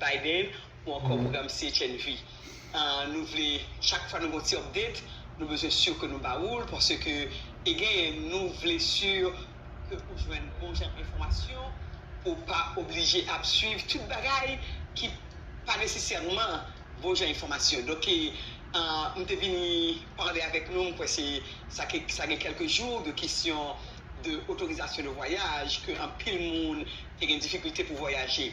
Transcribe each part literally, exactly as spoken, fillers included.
Biden ou ankò pwogram C H N V. Ah, nou vle, chak fwa nou gen yon ti update, nou bezwen si ke nou ba ou l, paske e genyen nou vle si ke ou jwenn bon jan enfòmasyon, pou w pa oblije ap swiv tout bagay ki pa nesesèman bon jan enfòmasyon. Donk, e, ah, m te vini pale avèk nou, m kwè se sa ke, sa gen kèlke jou, de kesyon de otorizasyon de vwayaj, ke anpil moun te gen difikilte pou vwayaje.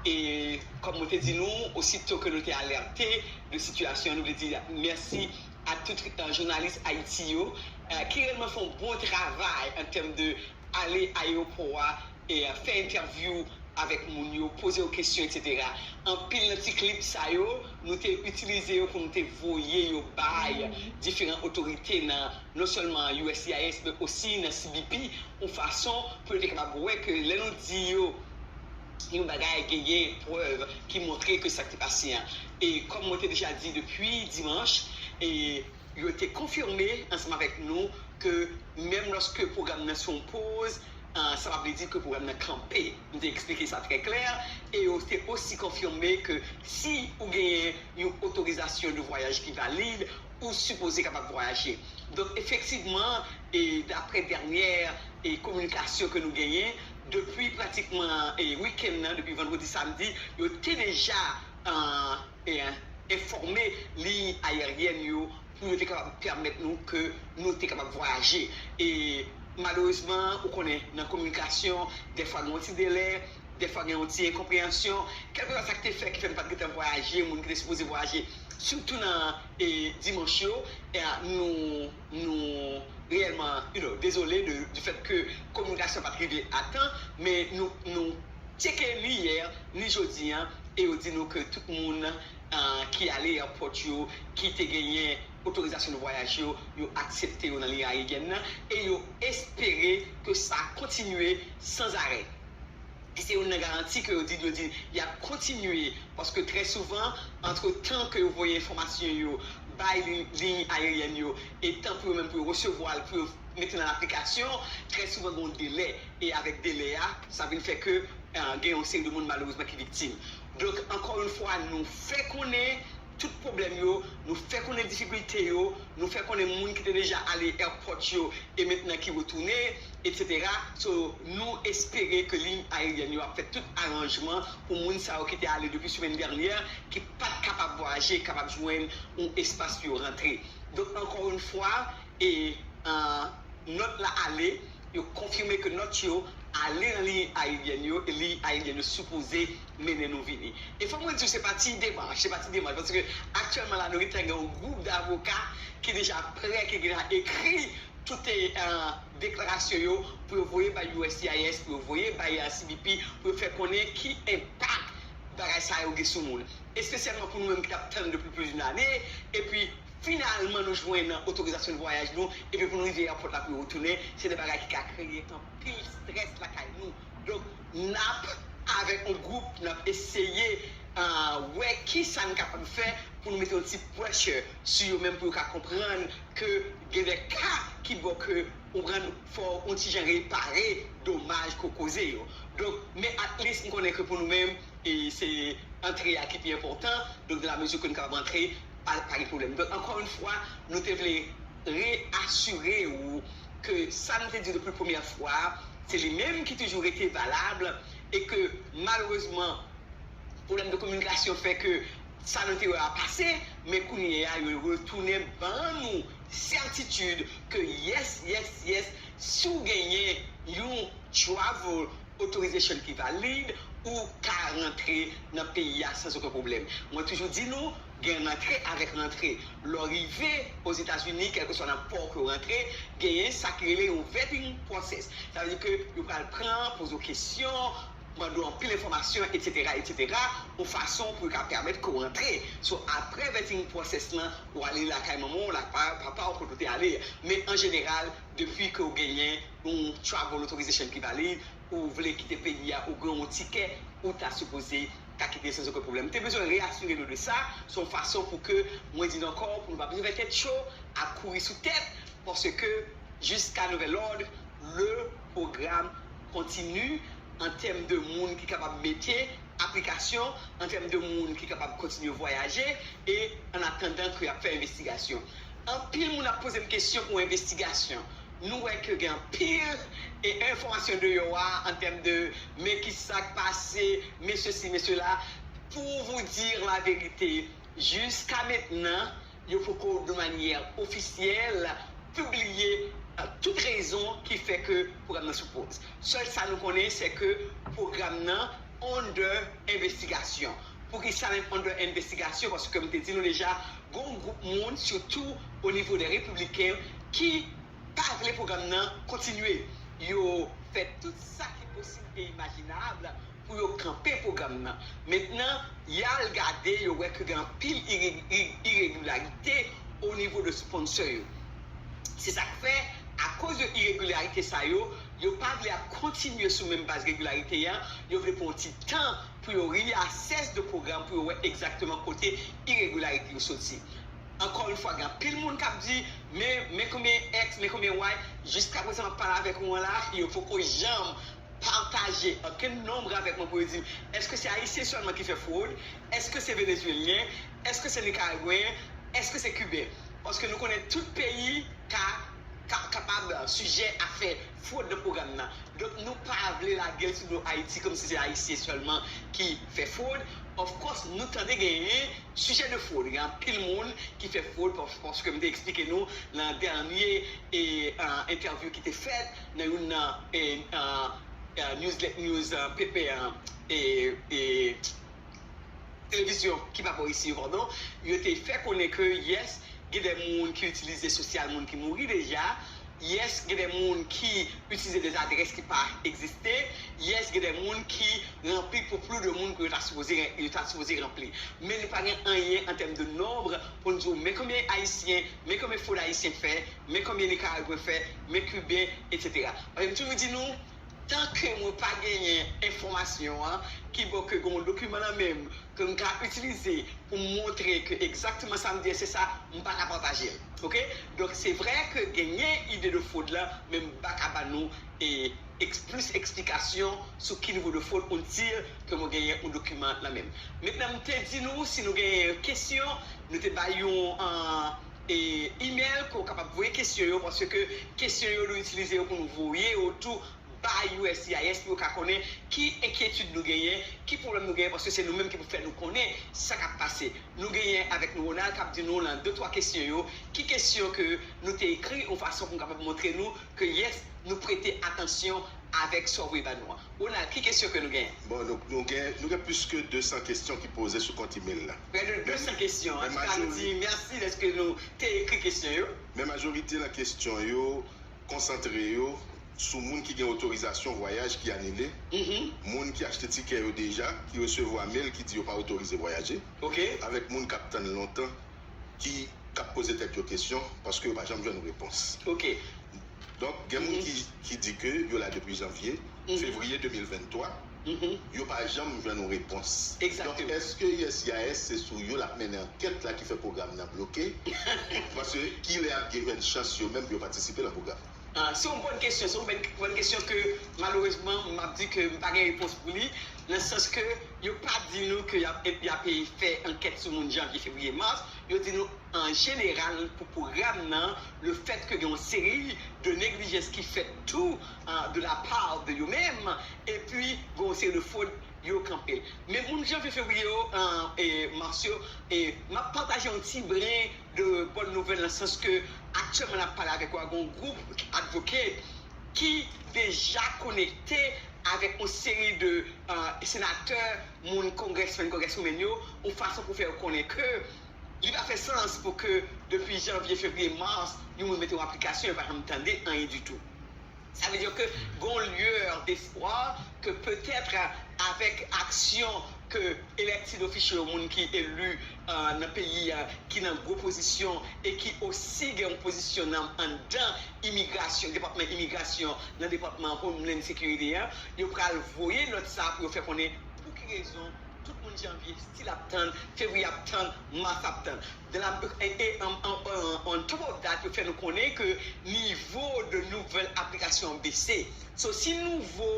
E kòm mwen te di nou, osito ke nou te alète de sitiyasyon, nou vle di mèsi a tout, eh, jounalis Ayiti yo, eh, ki reyèlman fè yon bon travay an tèm de ale ayewopò a e, eh, fè entèvyou avèk moun yo, poze yo kesyon, etsetera. Anpil nan ti klip sa yo, nou te itilize yo pou nou te voye yo bay diferan otorite nan, non sèlman U S C I S, men osi nan C B P, yon fason pou yo te kapab wè ke lè nou di yo yon bagay, genyen prèv ki montre ke sa k te pase an. E kòm mwen te deja di depi dimanch, e yo te konfime ansanm avèk nou ke menm lòske pwogram nan se yon poz, ah, sa pa vle di ke pwogram nan kanpe. M te eksplike sa trè klè. E yo te osi konfime ke si ou genyen yon otorizasyon de vwayaj ki valid, ou sipoze kapab vwayaje. Donk, efektivman, e daprè dènyè e kominikasyon ke nou genyen, depi pratikman e wikenn nan, depi vandredi, samdi, yo te deja, ah, e, enfòme liy ayeryèn yo pou yo te kapab pèmèt nou ke nou te kapab vwayaje. E malerezman, ou konnen, nan kominikasyon, dèfwa gen yon ti delè, dèfwa gen yon ti enkonpreyansyon. Kèlkeswa sa k te fè ki fè n pa t gentan vwayaje, moun ki te sipoze vwayaje, sitou nan, e, dimanch yo, e, nou, nou reyèlman, you know, dezole de, du fèt ke kominikasyon pa t rive a tan, men nou, nou tcheke ni yè, ni jodi a, e yo di nou ke tout moun, ah, ki ale airport yo, ki te genyen otorizasyon de vwayaj yo, yo aksepte yo nan liy ayeryèn nan, e yo espere ke sa kontinye sanzarè. E se youn nan garanti ke yo di, yo di, y ap kontinye, paske trè souvan, antretan ke yo voye enfòmasyon yo bay liy, liy ayeryèn yo, e tan pou yo menm pou yo resevwa l, pou yo mete nan aplikasyon, trè souvan gen yon delè. E avèk delè a, sa vin fè ke, eh, gen yon seri de moun malerezman ki viktim. Donk, ankò yon fwa, nou fè konnen tout pwoblèm yo, nou fè konnen difikilte yo, nou fè konnen moun ki te deja ale airport yo e mentnan ki retounen, etsetera. So, nou espere ke liy ayeryèn yo ap fè tout aranjman pou moun sa yo ki te ale depi semèn dènyè, ki pa t kapab vwayaje, kapab jwenn yon espas pou yo rantre. Donk, ankò yon fwa, e, ah, nòt la ale, yo konfime ke nòt yo ale nan liy ayeryèn yo, e liy ayeryèn yo sipoze mennen nou vini. E fò mwen di w, se pa ti demach, se pa ti demach, paske aktyèlman la, nou gentan gen yon gwoup davoka ki deja prè, ki gentan ekri tout, eh, deklarasyon yo pou yo voye bay U S C I S, pou yo voye bay, eh, C B P, pou yo fè konnen ki enpak bagay sa yo gen sou moun. Espesyalman pou nou menm ki t ap tann depi plis d'une ane, epi finalman nou jwenn otorizasyon de vwayaj nou, epi pou nou rive airport la pou yo retounen, se de bagay ki ka kreye anpil strès lakay nou. Donk, n ap, avèk yon gwoup, n ap eseye, ah, wè ki sa n kapab fè pou nou mete yon ti pressure sou yo menm pou yo ka konprann ke gen de ka ki bon ke ou pran fò yon ti jan repare domaj ke w koze yo. Donk, men at least m konnen ke pou nou menm, e se antre a ki pi enpòtan. Donk, dans la mesure ke nou kapab antre, pa, pa gen pwoblèm. Donk, ankò yon fwa, nou te vle reasire ou ke sa nou te di depi premyè fwa, se li menm ki toujou rete valab e ke malerezman, pwoblèm de kominikasyon fè ke sa nou te wè a pase, men kounye a, yo retounen ban nou sètitid ke yes, yes, yes, si w genyen yon travel authorization ki valid, ou ka rantre nan peyi a san okenn pwoblèm. Mwen toujou di nou, gen rantre avèk rantre. Lè w rive Ozetazini, kèlkeswa nan pò ke w rantre, genyen sa ki rele yon vetting process. Sa vle di ke yo pral pran, poze w kesyon, mande w anpil enfòmasyon, etsetera, etsetera, yon fason pou yo ka pèmèt ke w rantre. So, apre vetting process lan, ou ale lakay manman w, lakay papa w, kote w te ale. Men an jeneral, depi ke w genyen yon travel authorization ki valid, ou vle kite peyi a, ou gen yon tikè, ou ta sipoze ka kite san okenn pwoblèm. M te bezwen reasire nou de sa, se yon fason pou ke, mwen di n ankò, pou nou pa bezwen fè tèt cho ak kouri sou tèt, paske jiska nouvèl òd, le pwogram kontini an tèm de moun ki kapab mete aplikasyon an tèm de moun ki kapab kontinye vwayaje e an atandan ke y ap fè envestigasyon. Anpil moun ap poze m kesyon pou envestigasyon. Nou wè ke gen anpil e enfòmasyon deyò a an tèm de men ki sa k pase, men sesi, men sela. Pour vous dire la vérité, jiska mentnan, yo poko de manyè ofisyèl pibliye tout rezon ki fè ke pwogram nan sou poz. Sèl sa nou konnen, se ke pwogram nan under envestigasyon. Poukisa l under envestigasyon? Paske m te di nou deja, gon gwoup moun, sitou o nivo de repibliken, ki pa vle pwogram nan kontinye. Yo fè tout sa ki posib e imajinab pou yo kanpe pwogram nan. Mentnan, y al gade, yo wè ke gen anpil iregilarite o nivo de sponsor yo. Se sa k fè, akoz de iregilarite sa yo, yo pa vle ap kontinye sou menm baz regilarite a, yo vle pran yon ti tan pou yo reassess de pwogram, pou yo wè egzakteman kote iregilarite yo soti. Ankò yon fwa, gen anpil moun k ap di, men, men konbyen X, men konbyen Y, jiska prezan m ap pale avèk ou an la, yo poko janm pataje okenn nonb avèk mwen pou yo di m, èske se Ayisyen sèlman ki fè fwod? Èske se Venezuelyen? Èske se Nikaragweyen? Èske se Kiben? Paske nou konnen tout peyi ka, ka kapab sijè a fè fwod nan pwogram nan. Donk, nou pa vle lage l sou do Ayiti kòmsi se Ayisyen sèlman ki fè fwod. Of course, nou tande genyen sijè de fwod. Gen anpil moun ki fè fwod paske m te eksplike nou nan dènye entèvyou ki te fèt nan youn nan newsletter, news pepe, televizyon ki pa bò isi yo, padon, yo te fè konnen ke, yes, gen de moun ki itilize sosyal moun ki mouri deja, yes, gen de moun ki itilize de adrès ki pa egziste, yes, gen de moun ki ranpli pou plis de moun ke yo ta sipoze, yo ta sipoze ranpli. Men nou pa gen anyen an tèm de nonb pou n di w, men konbyen Ayisyen, men konbyen fwod Ayisyen fè, men konbyen Nikaragwen fè, men Kiben, etsetera. Paske m toujou di nou, tan ke mwen pa genyen enfòmasyon an, ki bò ke gen yon dokiman nan men m, ke m ka itilize pou m montre ke egzakteman sa m di a se sa, m pa ka pataje l. Oke? Donk, se vre ke genyen ide de fwod la, men m pa ka ba nou e, eks, plis eksplikasyon sou ki nivo de fwod until ke mwen genyen yon dokiman nan men m. Mentnan, m te di nou, si nou genyen kesyon, nou te bay yon, e, email ke w kapab voye kesyon yo, paske kesyon yo, nou itilize yo pou nou voye yo tou ba U S C I S pou yo ka konnen ki enkyetid nou genyen, ki pwoblèm nou genyen, paske se nou menm ki pou fè nou konnen sa k ap pase. Nou genyen avèk nou Ronald k ap di nou nan de twa kesyon yo, ki kesyon ke nou te ekri yon fason pou nou kapab montre nou ke, yes, nou prete atansyon avèk sa w voye ba nou an. Ronald, ki kesyon ke nou genyen? Bon, nou, nou gen, nou gen plis ke de san kesyon ki poze sou kont email la. Près de de san kesyon. Antouka, nou di mèsi dèske nou te ekri kesyon yo. Men majorite nan kesyon yo konsantre yo sou moun ki gen otorizasyon vwayaj ki anile, moun ki achte tikè yo deja, ki resevwa mail ki di yo pa otorize vwayaje, avèk moun k ap tann lontan, ki, k ap poze tèt yo kesyon, paske yo pa janm jwenn repons. Donk, gen moun ki, ki di ke yo la depi janvye, fevriye de mil venntwa, yo pa janm jwenn yon repons. Donk, èske U S C I S se sou yo l ap mennen ankèt la ki fè pwogram nan bloke? Paske kilè y ap gen jwenn chans yo menm pou yo patisipe nan pwogram nan? Ah, se yon bòn kesyon, se yon bòn, bòn kesyon ke malerezman m ap di ke m pa gen repons pou li, nan sans ke yo pa di nou ke y ap, y ap fè ankèt sou moun janvye, fevriye, mas, yo di nou an jeneral pou pwogram nan, le fèt ke gen yon seri de neglijans ki fèt tou, ah, de la part de yo menm, epi gen yon seri de fwod yo kanpe l. Men moun janvye, fevriye yo, ah, e mas yo, e m ap pataje yon ti bren de bòn nouvèl nan sans ke aktyèlman n ap pale avèk ou a, gen yon gwoup advocate ki deja konekte avèk yon seri de, ah, senatè, moun congressman, congresswoman yo, yon fason pou fè yo konnen ke li pa fè sans pou ke depi janvye, fevriye, mas, yon moun mete yon aplikasyon, yo pa janm tande anyen ditou. Sa vle di ke gon lueur d'espoir ke petèt avèk aksyon ke elected official, moun ki eli, euh, nan peyi a, ki nan gwo pozisyon e ki osi gen yon pozisyon nan, anndan imigrasyon, depatman imigrasyon, nan depatman Homeland Security a, yo pral voye nòt sa pou yo fè konnen pou ki rezon tout moun janvye still ap tann, fevriye ap tann, mas ap tann. De la, e, e, on, on, on, on top of that, yo fè nou konnen ke nivo de nouvèl aplikasyon an bese. So, si nouvo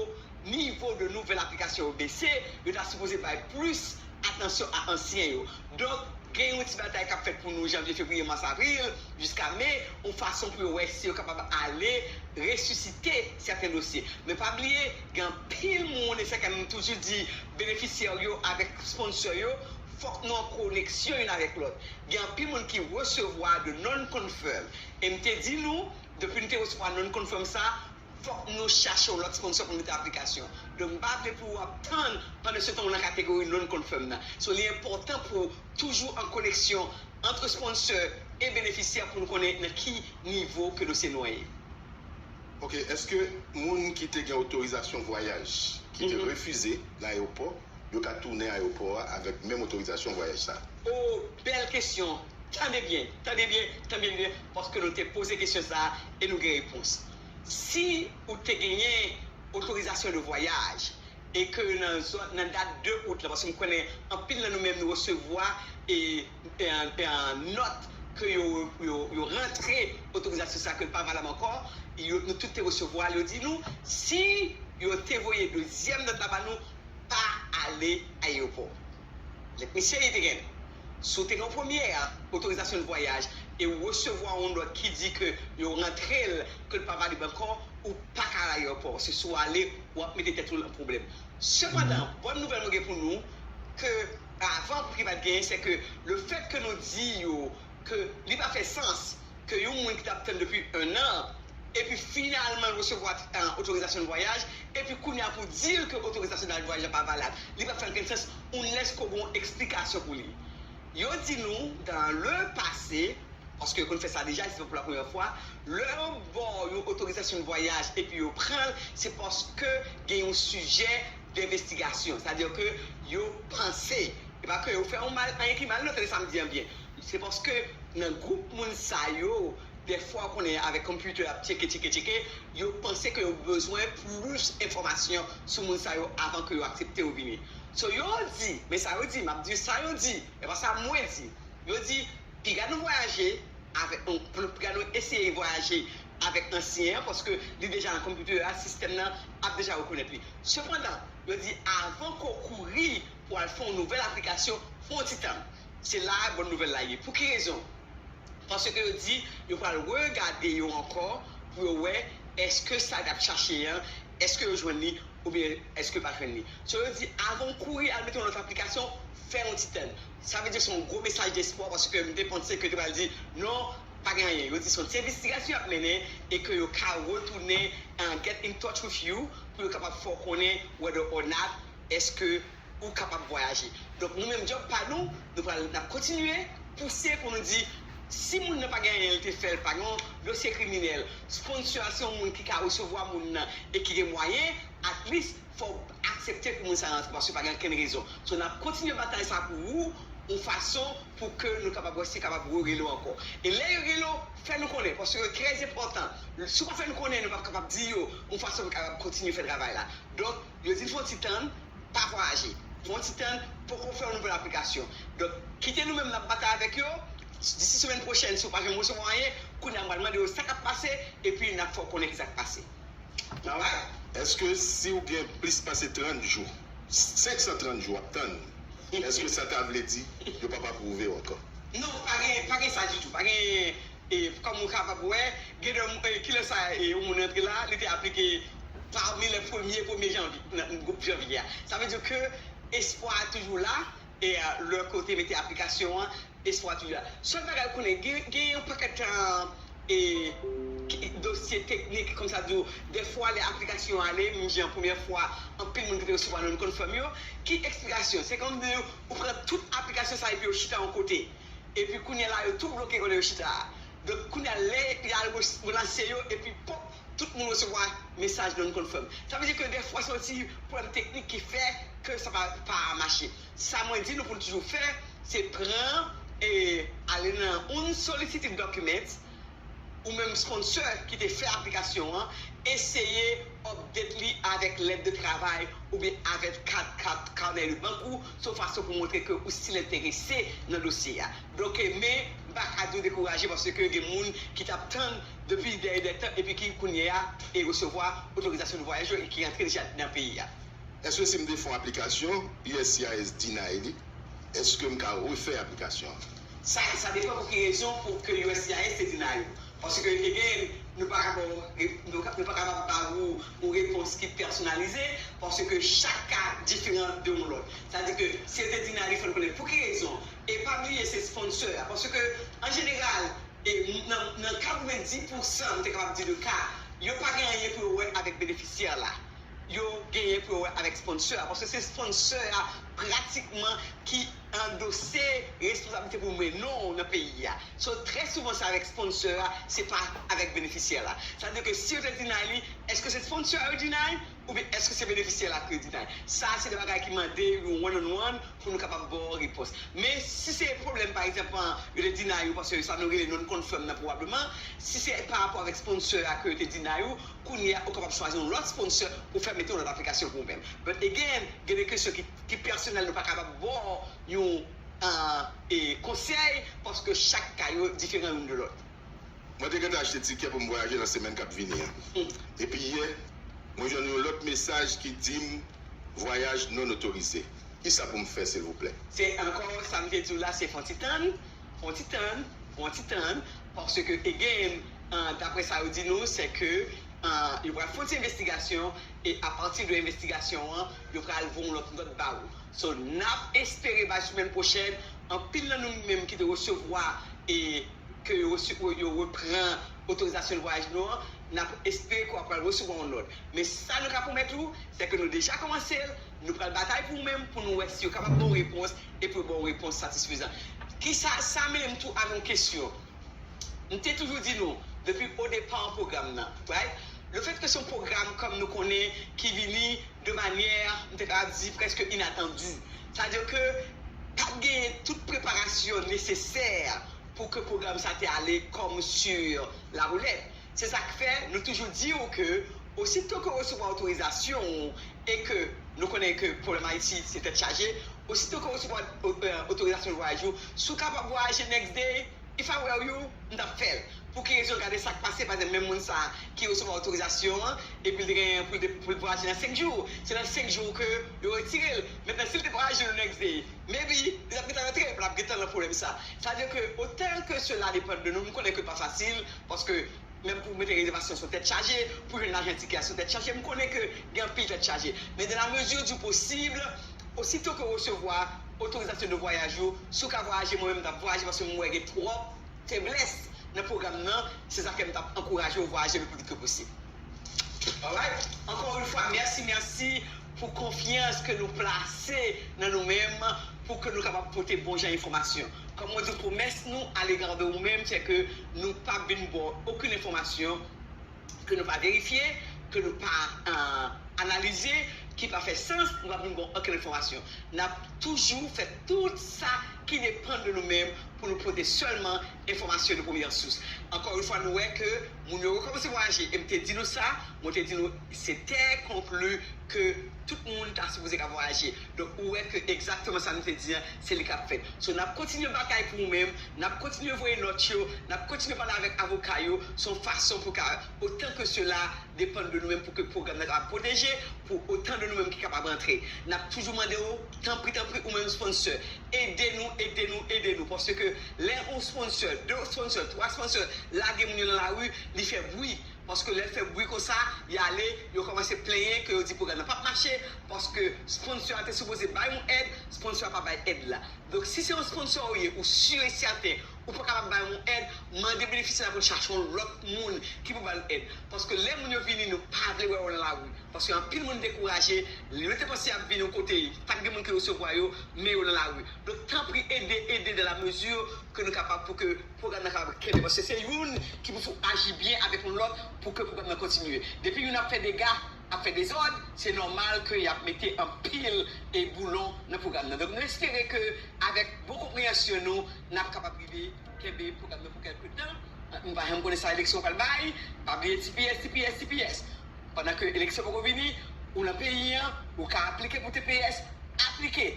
nivo de nouvèl aplikasyon yo bese, yo ta sipoze bay plis atansyon a ansyen yo. Donk, gen yon ti batay k ap fèt pou nou janvye, fevriye, mas, avril, jiska me, yon fason pou yo wè si yo kapab ale resisite sèten dosye. Men pa bliye, gen anpil moun, e sa ke m toujou di benefisyè yo avèk sponsor yo, fòk nou an koneksyon youn avèk lòt. Gen anpil moun ki resevwa de non-confirm. E m te di nou, depi nou te resevwa non-confirm sa, fòk nou chache yon lòt sponsor pou nou mete aplikasyon. Donk, m pa vle pou w ap tann pandan se tan w nan kategori non-confirm nan. So, li enpòtan pou w toujou an koneksyon ant sponsor e benefisyè pou nou konnen nan ki nivo ke dosye nou an ye. Ok, èske moun ki te gen otorizasyon vwayaj ki te refize nan ayewopò, yo ka tounen ayewopò a avèk menm otorizasyon vwayaj sa? Oh, bèl kesyon. Tande byen, tande byen, tande byen, paske nou te poze kesyon sa a e nou gen repons. Si ou te genyen otorizasyon de vwayaj e ke nan zòn, nan dat de out la, paske m konnen anpil nan nou menm nou resevwa e, e, e, nòt ke yo, yo, yo rantre otorizasyon sa ke l pa valab ankò, yo, nou tout te resevwa l, yo di nou, si yo te voye dezyèm nòt la ba nou, pa ale ayewopò. Let me say it again. Si w te gen yon premye otorizasyon de vwayaj e w resevwa yon lòt ki di ke yo rantre l, ke l pa valab ankò, ou pa ka al ayewopò. Se si w ale, w ap mete tèt ou nan pwoblèm. Sepandan, bòn nouvèl mwen gen pou nou, ke avan ki pa t genyen, se ke le fèt ke nou di yo ke li pa fè sans ke yon moun ki t ap tann depi ennan, epi finalman l resevwa otorizasyon de vwayaj, epi kounye a pou di l ke otorizasyon de vwayaj la pa valab. Li pa fè okenn sans, unless ke w gen yon eksplikasyon pou li. Yo di nou, dans le passé, paske yo konn fè sa deja, se pa pou la premyè fwa, lè yo ba w yon otorizasyon de vwayaj epi yo pran l, se paske gen yon sijè denvestigasyon. Sètadi ke yo panse, e pa ke yo fè yon mal, anyen ki mal, non, tande sa m di an byen. Se paske nan gwoup moun sa yo, dèfwa w konnen avèk computer ap tcheke, tcheke, tcheke, yo panse ke yo bezwen plis enfòmasyon sou moun sa yo avan ke yo aksepte yo vini. So yo di, men sa yo di, m ap di sa yo di, e pa sa mwen di. Yo di, piga nou vwayaje avèk, piga nou eseye vwayaje avèk ansyen an, paske li deja nan computer a, sistèm nan ap deja rekonèt li. Sepandan, yo di avan ke w kouri pou al fè yon nouvèl aplikasyon, fè yon ti tann. Se la a bòn nouvèl la ye. Pou ki rezon? Paske yo di yo pral regade yo ankò pou yo wè èske sa y ap chache an, èske yo jwenn li oubyen èske yo pa jwenn li. So yo di avan w kouri al mete yon lòt aplikasyon, fè yon ti tann. Sa vle di se yon gwo mesaj despwa paske m te panse ke yo te pral di non, pa gen anyen. Yo di se yon ti envestigasyon y ap mennen e ke yo ka retounen and get in touch with you pou yo kapab fè w konnen whether or not èske ou kapab vwayaje. Donk nou menm djòb pa nou, nou pral n ap kontinye pouse pou nou di si moun nan pa gen anyen l te fè, l pa gen yon dosye kriminèl, sponsor a se yon moun ki ka resevwa moun nan e ki gen mwayen, at least fò w aksepte pou moun sa rantre paske pa gen okenn rezon. So n ap kontinye batay sa pou ou, yon fason pou ke nou kapab wè si kapab yo rele w ankò. E lè yo rele w, fè nou konnen paske yo trè enpòtan. Si w pa fè nou konnen, nou p ap kapab di yo yon fason pou kapab kontinye fè travay la. Donk yo di n fè yon ti tann, pa vwayaje. Fè yon ti tann, poko fè yon nouvèl aplikasyon. Donk, kite nou menm n ap batay avèk yo. Disi semèn pwochèn, si w pa janm resevwa anyen, kounye a m pral mande yo sa k ap pase, epi n ap fè w konnen ki sa k pase. Alright? Èske si w gen plis pase trant jou, senk san trant jou ap tann, èske sa ta vle di yo p ap apwouve w ankò? Non, pa gen, pa gen sa ditou. Pa gen E kòm ou kapab wè, gen de kilè sa e, yon moun rantre la, li te aplike pami lè premye, premye janvye, nan gwoup janvye a. Sa vle di ke espwa a toujou la, e lè ke w te mete aplikasyon an, espwa a toujou la. Sèl bagay ou konnen, gen, gen yon pakèt e, dosye teknik, kòm sa di w, dèfwa lè aplikasyon ale, menm jan premyè fwa, anpil moun ki te resevwa non-confirm yo, ki eksplikasyon? Se kòm di ou pran tout aplikasyon sa epi yo chita yon kote. Epi kounye a la, yo tou bloke kote yo chita a. Donk, kounye a, lè y al relanse yo, epi pòp, tout moun resevwa mesaj non-confirm. Sa vle di ke dèfwa se yon ti pwoblèm teknik ki fè ke sa pa, pa mache. Sa mwen di nou pou n toujou fè, se pran e ale nan yon solicited document, ou menm sponsor ki te fè aplikasyon an, eseye update li avèk lèt de travay oubyen avèk kat, kat, kanè de bank ou, se yon fason pou montre ke ou still enterese nan dosye a. Donk, men, m pa ka di w dekouraje paske gen moun ki t ap tann depi dèyè dètan epi ki kounye a e resevwa otorizasyon de vwayaj yo e ki rantre deja nan peyi a. Èske si m te fè yon aplikasyon, U S C I S deny li, èske m ka refè aplikasyon an? Sa, sa depann pou ki rezon pou ke U S C I S te deny ou. Paske, again, nou pa ka ba w, nou pa kapab ba ou yon repons ki pèsonalize, paske chak ka diferan de yon lòt. Sa di ke si yo te deny li, fò n konnen pou ki rezon. E pa bliye se sponsor a. Paske, an jeneral, e nan, nan katrevenndis pousan, m te kapab di de ka, yo pa gen anyen pou yo wè avèk benefisyè la. Yo genyen pou yo wè avèk sponsor a, paske se sponsor a pratikman ki andose responsablite pou mennen w nan peyi a. So, trè souvan se avèk sponsor a, se pa avèk benefisyè la. Sa vle di ke si yo te deny li, èske se sponsor a yo deny oubyen èske se benefisyè la ki yo deny? Sa se de bagay ki mande yon one on one pou nou kapab ba w repons. Men si se pwoblèm, pa egzanp, yo te deny ou paske sa nou rele non-confirm nan pwobableman, si se pa rapò avèk sponsor a ke yo te deny ou, kounye a ou kapab chwazi yon lòt sponsor pou fè mete yon lòt aplikasyon pou ou menm. But again, gen de kesyon ki, ki pèsonèl, nou pa kapab ba w yon e konsèy paske chak ka yo diferan youn de lòt. Mwen te gentan achte tikè pou m vwayaje nan semèn k ap vini an. Epi yè, mwen jwenn yon lòt mesaj ki di m vwayaj non otorize. Kisa pou m fè, silvouplè? Se ankò sa m te di w la, se fè yon ti tann, fè yon ti tann, fè yon ti tann, paske, again, dapre sa yo di nou, se ke yo pral fè yon ti envestigasyon, e apati de envestigasyon an, yo pral voye yon lòt nòt ba ou. So, n ap espere bay semèn pwochèn, anpil nan nou menm ki te resevwa e ke yo, yo repran otorizasyon de vwayaj nou an, n ap espere ke w ap pral resevwa yon nòt. Men sa nou ka pwomèt ou, se ke nou deja kòmanse l, nou pral batay pou ou menm, pou nou wè si yo kapab ba w repons, e pou yo ba w repons satisfezan. Kisa sa mennen m tou ak yon kesyon. M te toujou di nou, depi o depa pwogram nan, right? Le fait que se yon pwogram, kòm nou konnen, ki vini de manyè, m te kapab di, prèske inatandi. Sa vle di ke pa t genyen tout preparasyon nesesè pou ke pwogram sa te ale kòm sur la roulette. Se sa k fè nou toujou di w ke osito ke w resevwa otorizasyon ou e ke nou konnen ke pwoblèm Ayiti se tèt chaje, osito ke w resevwa otorizasyon vwayaj ou, si w kapab vwayaje next day, if I were you, m t ap fè l. Pou ki rezon? Gade sa k pase, pa egzanp, menm moun sa a ki resevwa otorizasyon an, epi l te genyen pou l te, pou l vwayaje nan senk jou. Se nan senk jou ke yo retire l. Mentnan, si l te vwayaje le next day, maybe, li t ap gentan rantre, epi l ap gentan nan pwoblèm sa. Sa vle di ke, otan ke sela depann de nou, m konnen ke l pa fasil, paske menm pou mete rezèvasyon se yon tèt chaje, pou jwenn lajan tikè a se yon tèt chaje, m konnen ke gen anpil tèt chaje. Men dans la mesure du possible, osito ke w resevwa otorizasyon de vwayaj ou, si w ka vwayaje, mwen menm m t ap vwayaje paske m wè gen twòp feblès nan pwogram nan, se sa k fè m t ap ankouraje w vwayaje le pli vit ke posib. Alright? Encore une fois, mèsi, mèsi pou konfyans ke nou plase nan nou menm pou ke nou kapab pote bon jan enfòmasyon. Kòm mwen di w, pwomès nou alega de ou menm, se ke nou p ap vin ba w okenn enfòmasyon ke nou pa verifye, ke nou pa analize, ki pa fè sans, nou p ap vin ba w okenn enfòmasyon. N ap toujou fè tout sa ki depann de nou menm pou nou pote sèlman enfòmasyon de premyè sous. Ankò yon fwa, nou wè ke moun yo rekòmanse vwayaje, e m te di nou sa, mwen te di nou se tè konkli ke tout moun ta sipoze ka vwayaje. Donk, ou wè ke egzakteman sa nou te di an, se li k ap fèt. So, n ap kontinye batay pou ou menm, n ap kontinye voye nòt yo, n ap kontinye pale avèk avoka yo, se yon fason pou ka, otan ke sela depann de nou menm, pou ke pwogram nan kapab pwoteje, pou otan de nou menm ki kapab rantre. N ap toujou mande w, tanpri, tanpri, ou menm sponsor, ede nou, ede nou, ede nou, paske lè yon sponsor, de sponsor, twa sponsor lage moun yo nan lari, li fè bri. Paske lè l fè bri konsa, y ale, yo kòmanse plenyen ke yo di pwogram nan p ap mache, paske sponsor a te sipoze bay yon èd, sponsor a pa bay èd la. Donk, si se yon sponsor ou ye, ou si e sèten, ou pa kapab bay yon èd, mande benefisyè la pou l chache yon lòt moun ki pou ba l èd. Paske lè moun yo vini, nou pa vle wè yo nan lari. Paske anpil moun dekouraje, yo te panse y ap vin yon kote, pa t gen moun ki resevwa yo, men yo nan lari. Donk, tanpri, ede, ede dans la mesure ke nou kapab pou ke pwogram nan kapab kenbe, paske se youn ki pou fè w aji byen avèk yon lòt pou ke pwogram nan kontinye. Depi youn ap fè dega, ap fè dezòd, se nòmal ke y ap mete anpil e boulon nan pwogram nan. Donk, nou espere ke avèk bon konpreyansyon nou, n ap kapab rive kenbe pwogram nan pou kèlke tan. Nou pa janm konnen sa eleksyon pral bay, pa bliye T P S, T P S, T P S. Pandan ke eleksyon poko vini, ou nan peyi an, ou ka aplike pou T P S, aplike.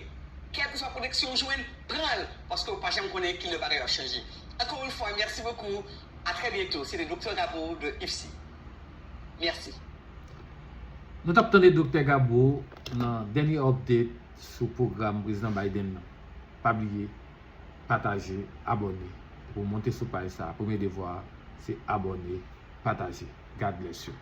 Kèlkeswa pwoteksyon w jwenn, pran l, paske w pa janm konnen kilè bagay yo ap chanje. Encore une fois, merci beaucoup. À très bientôt, c'était Docteur Gabo de IFSI. Merci. Nou t ap tande Doktè Gabo nan dènye update sou pwogram Prezidan Biden nan. Pa bliye, pataje, abòne. Pou w monte sou paj sa, premye devwa se abòne, pataje. God bless you.